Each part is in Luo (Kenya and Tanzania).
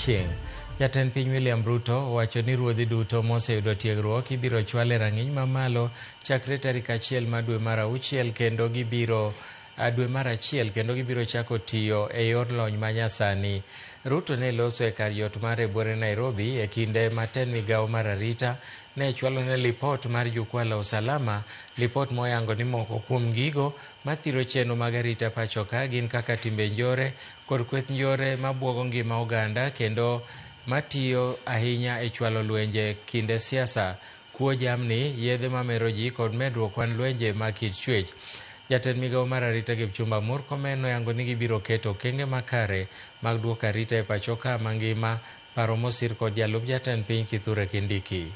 odiochieng'. Jatend piny William Ruto owacho ni ruodhi duto moseyudo tiegruok ibiro chwal e rang'iny mamalo chakre tarik 1 mar dwe mar 6 kendo gibiro dwe mar 1 kendo gibiro chako tiyo e yor lony manyasani. Ruto ne loso e kar yot mare e buore Nairobi e kinde ma tend migawo mar arita ne chwalone lipot mar jukwaa la usalama, lipot moyango ni moko kuom gigo mathiro chenro mag arita pacho ka gin kaka timbe njore kod kweth njore mabuogo ngima oganda kendo matiyo ahinya e chwalo lwenje kinde siasa, kuo jamni, yedhe mamero ji kod medruok kwan lwenje mag kit chwech. Jatend migawo mar arita Kipchumba Murkomen noyango ni gibiro keto okenge makare mag duoko arita e pacho ka mangima, paro mosir kod jalup jatend piny Kithure Kindiki.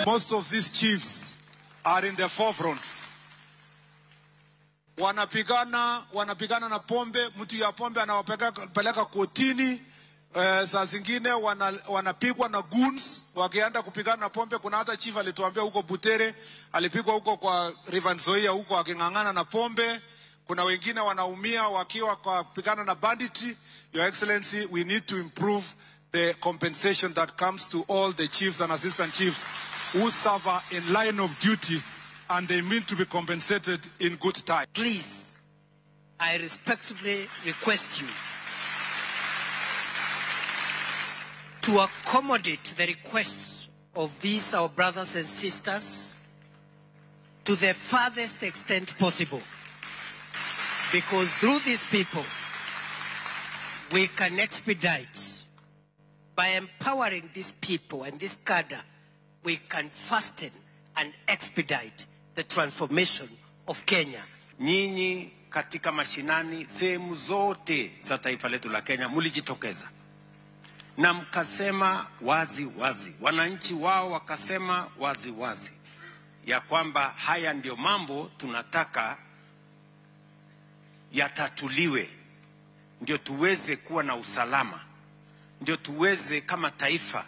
Most of these chiefs are in the forefront. Wanapigana na pombe, mtu ya pombe anawapeleka kotini. Saa zingine wanapigwa na goons wakienda kupigana na pombe. Kuna hata chief alituambia huko Butere alipigwa huko kwa River Nzoia huko aking'ang'ana na pombe. Kuna wengine wanaumia wakiwa kwa kupigana na banditry. Your Excellency, we need to improve the compensation that comes to all the chiefs and assistant chiefs who suffer in line of duty, and they mean to be compensated in good time. Please, I respectfully request you to accommodate the requests of these our brothers and sisters to the farthest extent possible. Because through these people, we can expedite. By empowering these people and this cadre, we can fasten and expedite the transformation of Kenya. Nyinyi katika mashinani, sehemu zote za taifa letu la Kenya mulijitokeza na mkasema wazi wazi, wananchi wao wakasema wazi wazi ya kwamba haya ndio mambo tunataka yatatuliwe, ndio tuweze kuwa na usalama, ndio tuweze kama taifa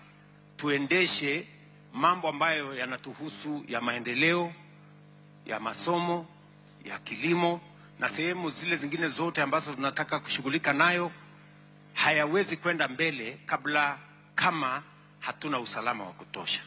tuendeshe mambo ambayo yanatuhusu ya maendeleo, ya masomo, ya kilimo na sehemu zile zingine zote ambazo tunataka kushughulika nayo. Hayawezi kwenda mbele kabla kama hatuna usalama wa kutosha.